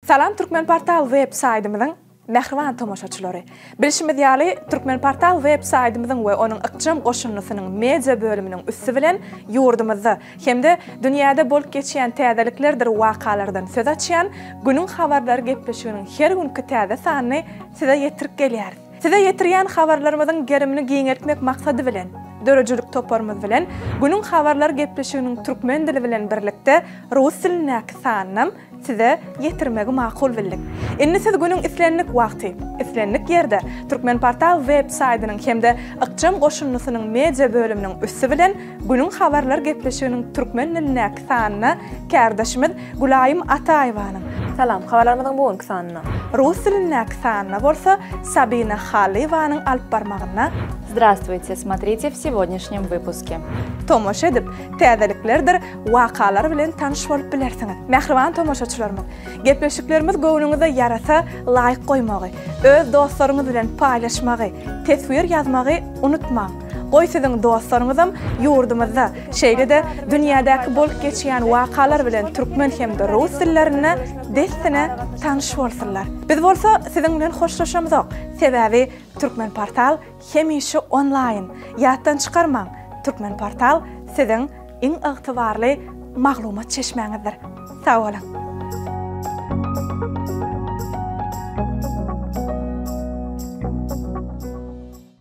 Salam Türkmenportal web saýdymyzyň mähriban tomaşaçylary! Bilşimiz ýaly, Türkmenportal web saýdymyzyň we onuň ykjam goşundysynyň media bölüminiň üsti bilen ýurdumyzda hem-de dünýäde bolup geçýän täzeliklerdir wakalardan söz açýan Günüň habarlary gepleşiginiň her günki täze sanyny size ýetirip gelýäris. Size ýetirýän habarlarymyzyň gerimini giňeltmek maksady bilen, döredijilik toparymyz bilen Günüň habarlary gepleşiginiň türkmen dili bilen birlikde rus dilindäki sanynam size ýetirmegi makul bildik. Indi siz günüň islendik wagty, islendik ýerde Türkmenportal web saýdynyň hem-de ykjam goşundysynyň media bölüminiň üsti bilen Günüň habarlar gepleşiginiň türkmen dilindäki sanyna kärdeşimiz Gülaýym Ataýewanyň, Salam, habarlarymyzyň bu günki sanyna. Rus dilindäki sanyna bolsa Sabina Hallyýewanyň alyp barmagynda. Zdravstvuyte, smotrite w segodnişnem wypuske. Tomaşa edip, täzeliklerdir wakalar bilen tanyş bolup bilersiňiz. Mähriban tomaşaçylarymyz, gepleşiklerimiz göwnüňize ýarasa laýk goýmagy, öz dostlaryňyz bilen paýlaşmagy, teswir ýazmagy unutmaň. Goý siziň dostlaryňyzam ýurdumyzda, şeýle-de dünýädäki bolup geçýän wakalar bilen türkmen hem-de rus dillerinde dessine tanyş bolsunlar. Biz bolsa siziň bilen hoşlaşamzok, sebäbi Türkmenportal hemişe onlaýn. Ýatdan çykarmaň, Türkmenportal siziň iň ygtybarly maglumat çeşmäňizdir. Sag boluň!